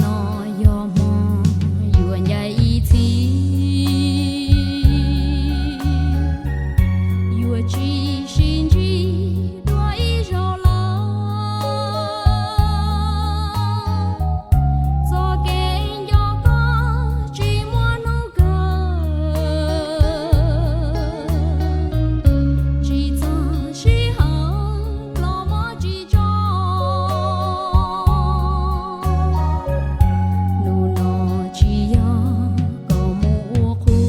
No yog hmo yuav ncaim ib txhis, yuav tsis sib ntsib dua ib zaug lawm. Txoj kev nco koj tsis muaj hnub kawg, tsis txog sij hawm los mob tsis tso. Hnub no tsis yog kom mus ua qhua,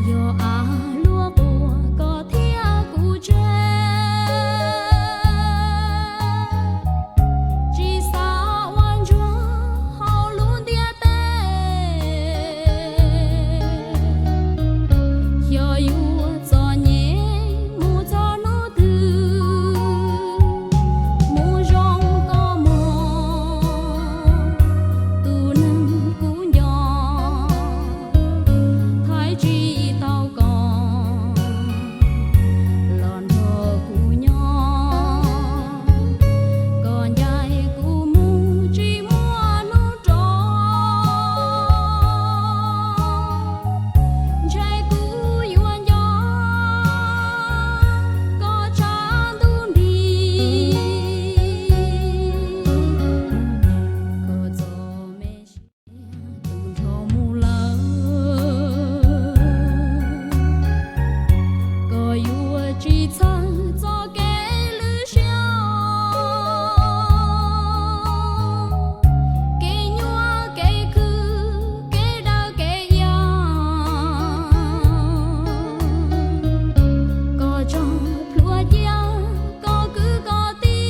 yog av luaj quas koj thiab kuv tseg, tsis xav ua ntsuag hauv lub ntiaj teb. Xyov yuav txom nyem mus txog hnub twg, mus zoo koj mog, tus neeg kuv nco, thaij tsis tau koj los nrog kuv nyob, koj ncaim kuv mus tsis muaj hnub rov. Ntshe kuv yuav nco koj tshav ntuj nti, koj txoj me tus nrog mus lawm, koj yuav tsis txhawj txoj kev lwj siab, kev nyuaj kev khwv kev daws kev yag, koj tso plhuav cia koj kwv koj tij.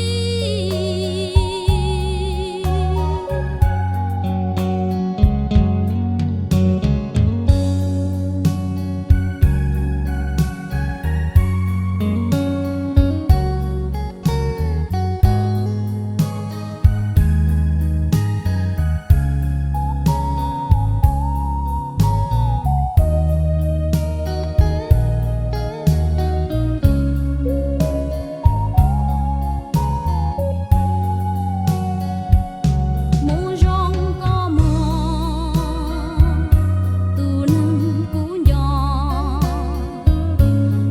Mus zoo koj mog, tus neeg kuv nco,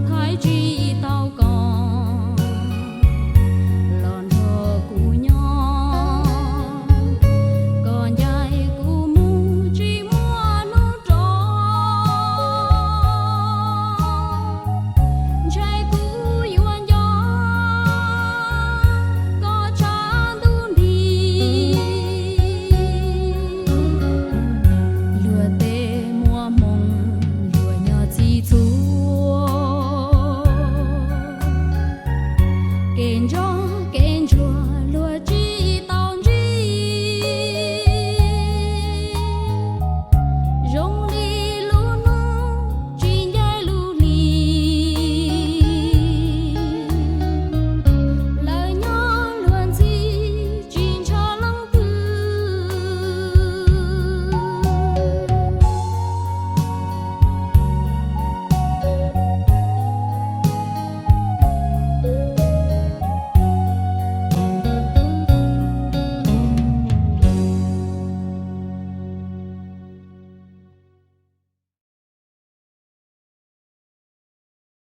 thaij tsis tau koj los nrog kuv nyob, koj ncaim kuv mus tsis muaj hnub rov. Ntshe kuv yuav nco koj tshav ntuj nti, luag tej muaj hmoo luag nyob txi txhua, kev ntsoj kev